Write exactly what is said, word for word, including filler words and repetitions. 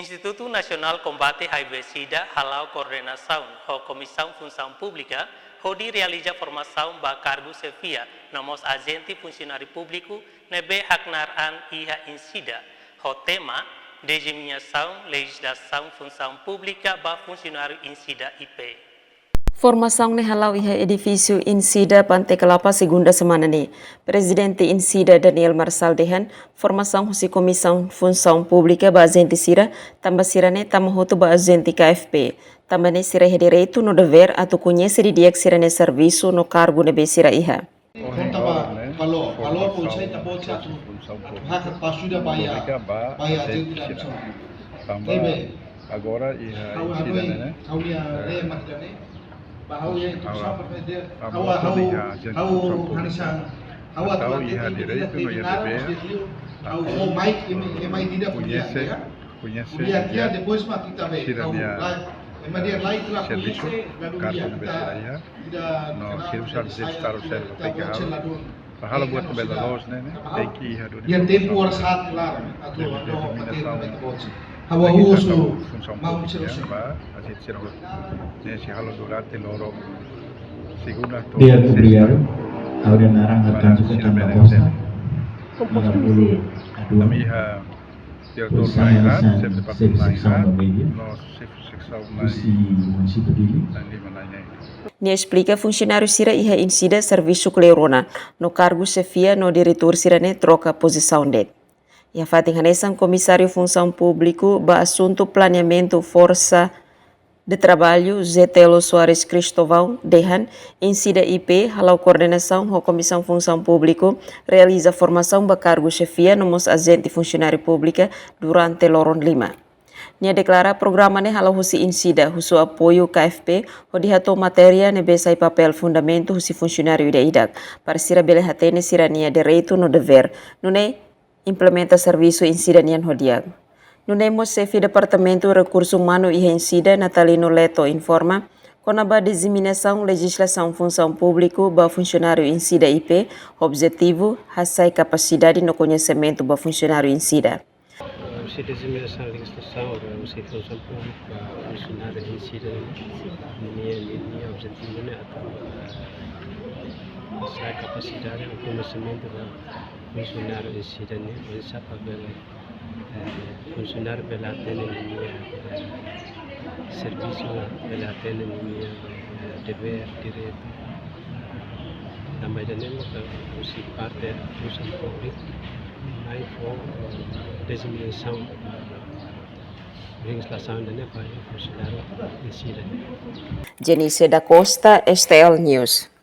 Institutu Nasionál Kombate HIV SIDA hala'o koordenasaun ho Komisaun Funsaun Públika hodi realiza formasaun ba kargu xefia no mós ajente funsionáriu públiku ne'ebé haknaar an iha INSIDA, ho tema Diseminasaun Lejizlasaun Funsaun Públika ba Funsionáriu INSIDA I P. Formasaun ne'e hala'o iha edifísiu INSIDA Pante Kelapa, segunda semana ne'e. Prezidente INSIDA Daniel Marçal dehan, formasaun husi Komisaun Funsaun Públika ba ajente sira, tanba sira ne'e tama hotu ba ajente K F P. Tanba ne'e sira iha direitu no devér atu koñese didi'ak sira-nia servisu no kargu ne'ebé sira iha. Konta ba valór, valór pode ser ta pode ser atu, atu hakat ba ajuda ba iha, ba iha ajente da missão. Tanba agora iha ha'u, ha'u hanoin, ne'e, ha'u-nia, eh, lema ida-ne'e. Ba ha'u iha instrusaun para fazer. Ha'u, ha'u, ha'u hanesan, ha'u atu iha direitu no iha devér. Ha'u, ha'u mai, ema, ema ida koñese, ya. Koñese di'ak, depois mak ita bele. Sira-nia, eh, servisu, kargu ne'ebé sira iha. No sira-nia servisu, servisu, para halo buat ne'ebé la loos ne'e, ne'e tenke iha duni. Iha tempu oras saat klaru, atu, atu, determinasaun. Ha'u husu, Funsaun Públika, ba ajente sira hotu. Ne'e sei halo durante loron segunda to'o sesta. Obrigadu. Ha'u-nia naran Arkanjo Catano da Costa. Ami iha diretór, xefe departamentu, no xefe seksaun husi munisípiu Dili. Nia esplika, funsionáriu sira iha INSIDA servisu kleur ona, no kargu xefia no diretór sira ne'e troka pozisaun de'it. Iha fatin hanesan, Komisáriu Funsaun Públiku ba asuntu planeamentu forsa de traballu, Getelo Soares Cristóvão, dehan, INSIDA I P hala'o koordenasaun ho Komisaun Funsaun Públiku realiza formasaun ba kargu xefia no mós ajente funsionáriu públika durante loron lima. Nia deklara, programa ne'e hala'o husi INSIDA, husu apoiu K F P, hodi hato'o matéria ne'ebé sai papél fundamentu husi funsionáriu ida-idak, para sira bele hatene sira-nia direitu no devér. Nune'e, implementa servisu INSIDA nian ho di'ak. Nune'e mós xefe Departamentu Rekursu Umanu iha INSIDA, Natalino Leto, informa, kona-ba diseminasaun lejizlasaun Funsaun Públiku ba funsionáriu INSIDA I P, objetivu hasa'e kapasidade no koñesimentu ba funsionáriu INSIDA. Husi diseminasaun lejizlasaun ba husi Funsaun Públika ba funsionáriu INSIDA, nia, nia, nia objetivu ne'e atu, eh, hasa'e kapasidade no koñesimentu ba funsionáriu INSIDA nian, oinsá para bele, eh, funsionáriu bele hatene ninia, eh, servisu, bele hatene ninia, eh, devér, direitu. Tanba ida-ne'e maka husi parte Funsaun Públika mai fó, eh, diseminasaun, eh, lejizlasaun ida-ne'e ba funsionáriu INSIDA. Jenice da Costa, S T L News.